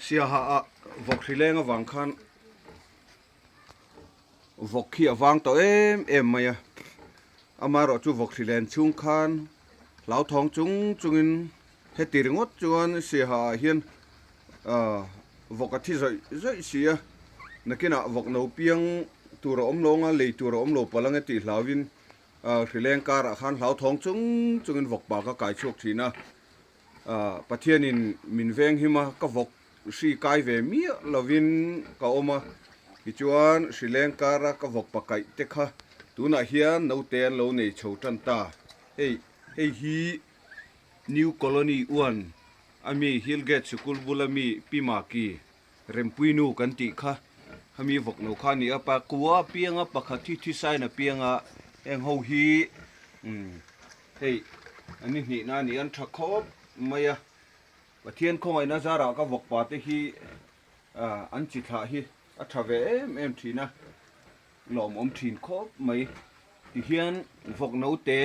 Siaha ah vawk hri leng avang khan vawk hi a vang tawh em em mai a, amaherawh chu vawk hri len chhung khan hlauthawng chung chungin heti ringawt chuan Siaha ah hian ah vawk a thi zawih zawih si a, nakinah vawk no piang tur a awm lo anga lei tur a awm lo palh ange tih hlauhin ah hri leng karah khan hlauthawng chung chungin vawk pa ka kai chhuak thin a. Pathianin min veng him a, ka vawk hri kai ve miah lovin ka awm a, tichuan hri leng kara ka vawk pakaih te kha tunah hian naute an lo nei chho tan ta. Hei hei hi New Colony One a mi Hillgate Sikul bula mi Pi Maki Rempuinu kan tih kha hemi vawk no kha a ni a, pakua apianga pakhat hi thisain apianga heng ho hi umm Hei a ni hnihna a ni an tha khawp mai a, Pathian khawngaihna zarah ka vawkpa te hi an chi thlah hi a tha ve em em thin a, lawmawm thin khawp mai. Tihian vawk note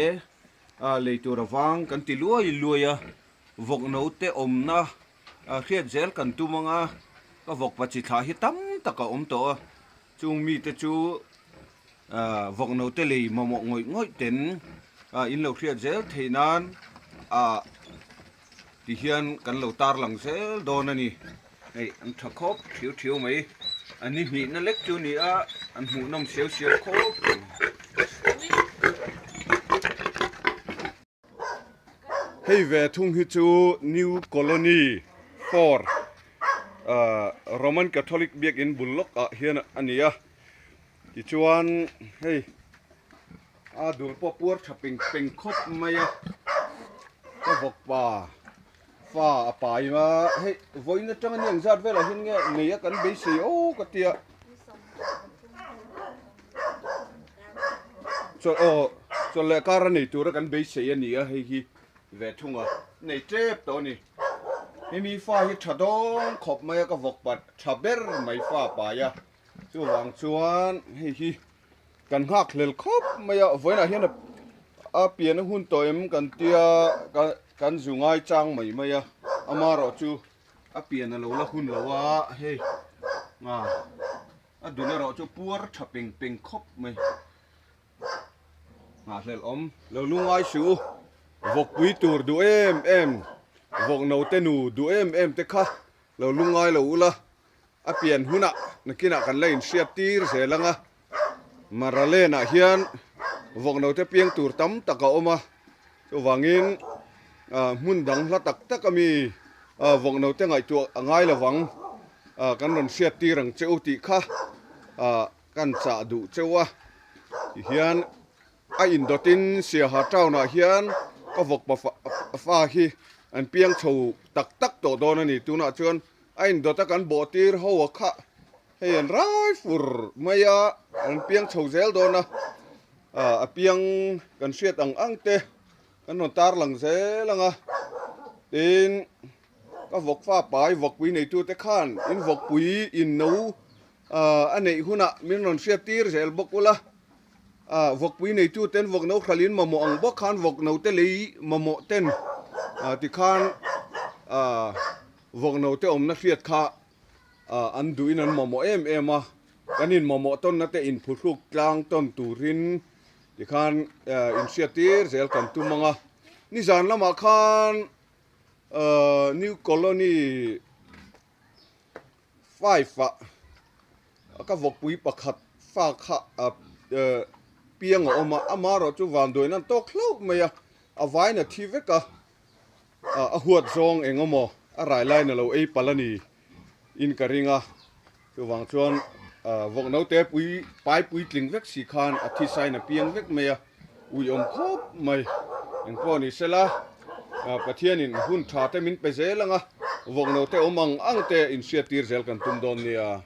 lei tur avang kan ti luai luai a, vawk note awmna hriat zel kan tum ang a, ka vawkpa chi thlah hi tam tak a awm tawh a, Chung mite chu vawk note lei mamawh ngawih ngawih ten in lo hriat zel theih nan ti hian kan lo tarlang zel dawn a ni. Hei an tha khawp thiu thiu mai. A ni hnihna lek chu ni a, an hmuh nawm siau siau khawp mai. Hei ve thung hi chu New Colony 4 Roman Catholic biakin bul lawk ah hian a ni a, tichuan hei a dul pawh puar tha peng peng khawp mai a, ka vawkpa fa a pai a, hei vawiin atanga ni ang zat velah hian nge nei a kan beisei aw ka tia. Chaw aw chaw leh kar a nei tura kan beisei a ni a hei hi ve thung a nei tep tawh a ni hemi fa hi tha dawn khawp mai a ka vawk pat tha ber mai fa pai a chuvang chuan hei hi kan nghak hlel khawp mai a vawiinah hian a pian a hun tawh em kan tia kan zu ngai chang mai mai a amaherawhchu a pian a lo la hun lo a hei a. A dul erawh chu puar tha peng peng khawp mai. Nghahhlelh awm. Lo lungai suh u. Vawkpui tur duh em em, vawk note nu duh em em te kha lo lungai lo ula, a pian hunah nakinah kan la inhriat tir zel ang a. Maralenah hian vawk note piang tur tam tak a awm a, chuvangin hmun dang hla tak tak ami vawk note ngaihtuah a ngai lovang. Kan rawn hriat tir ang che u tih kha kan chah duh cheu a, tihian a indawtin Siaha town ah hian ka vawkpa fa hi an piang chho tak tak tawh dawn a ni. Tunah chuan a indawt a kan bawh tir ho a kha hei an rai fur mai a, an piang chho zel dawn a, a piang kan hriat ang ang te kan rawn tarlang zel ang a, tin. Ka vawk fa pai vawkpui neitute khan in vawkpui in no a neih hunah min rawn hriat tir zel bawk ula, vawkpui neituten vawk no hralhin mamawh ang bawk khan vawk no te lei mamawh ten tikhan vawk no te awmna hriat kha an duhin an mamawh em em a, kan in mamawh tawnna te inphuhruk tlang tawn turin tikhan inhriat tir zel kan tum ang a, nizan lamah khan. New Colony 5 ah ka vawkpui pakhat fa kha piang a awm a, amaherawh chu vanduaina an tawk hlauh mai a, a vain a thi vek a, a huat zawng eng emaw a rai laiin a lo ei palh a ni in ka ring a. Chuvang chuan vawk naute pui pai puitling vek si khan a thisain a piang vek mai a, uiawm khawp mai. Engpawh ni sela, Pathianin hun tha te min pe zel ang a, vawk naute awm ang ang te inhriattir zel kan tum dawn nia.